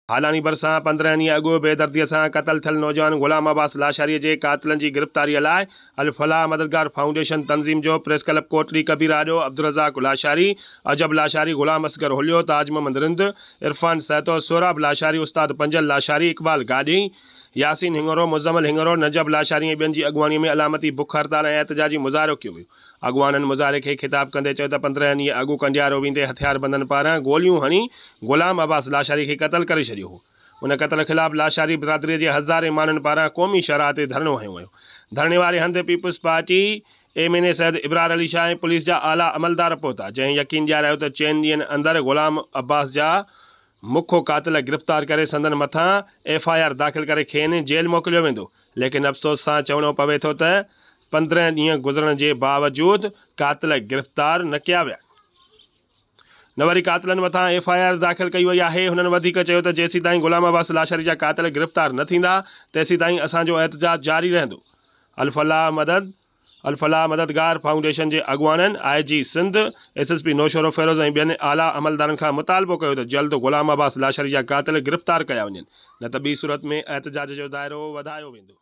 هالاڻي ڀرسان 15 ڏينهن اڳ بيدرديء سان قتل ٿيل نوجوان غلام عباس لاشاري جي قاتلن جي گرفتاري لاء الفلاح مددگار فائونڊيشن تنظيم جو پريس ڪلب ڪوٽڙي ڪبير آڏو عبدالرزاق لاشاري، عجب لاشاري، غلام اصغر هليو، تاج محمد رند، عرفان سهتو، سهراب لاشاري، استاد پنجل لاشاري، اقبال گاڏهي، ياسين هڱورو، مزمل هڱورو، نجب لاشاري ۽ ٻين جي اڳواڻي ۾ علامتي بک هڙتال ۽ احتجاجي مظاهرو ڪيو ويو. اڳواڻن مظاهري کي خطاب ڪندي چيو ته 15 ڏينهن اڳ ڪنڊيارو ويندي هٿياربندن پاران گوليون هڻي غلام عباس لاشاري کي قتل ڪري ڇڏيو هو. ان قتل خلاف لاشاري برادري جي هزارين ماڻهن پاران قومي شاهراهه تي ڌرڻو هنيو ويو. ڌرڻي واري هنڌ peoples party M N A Syed Ibrar Ali Shah ۽ police جا اعليٰ عملدار پهتا، جنهن يقين ڏيارايو ته چئن ڏينهن اندر غلام عباس جا مک قاتل گرفتار ڪري سندن مٿان ايف I R داخل ڪري کين جيل موڪليو ويندو ليڪن افسوس سان چوڻو پوي ٿو ته 15 ڏينهن گذرڻ جي باوجود قاتل گرفتار نه ڪيا ويا نه وري قاتلن مٿان ايف I R داخل ڪئي وئي آهي. هنن وڌيڪ چيو ته جيسيتائين غلام عباس لاشاري جا قاتل گرفتار نه ٿيندا تيسيتائين اسان جو احتجاج جاري رهندو. الفلاح مدد الفلاح مددگار فائونڊيشن جي اڳواڻن I G Sindh, S S P Naushahro Feroze ۽ ٻين اعليٰ عملدارن کان مطالبو ڪيو ته جلد غلام عباس لاشاري جا قاتل گرفتار ڪيا وڃن نه ته ٻي صورت ۾ احتجاج جو دائرو وڌايو ويندو.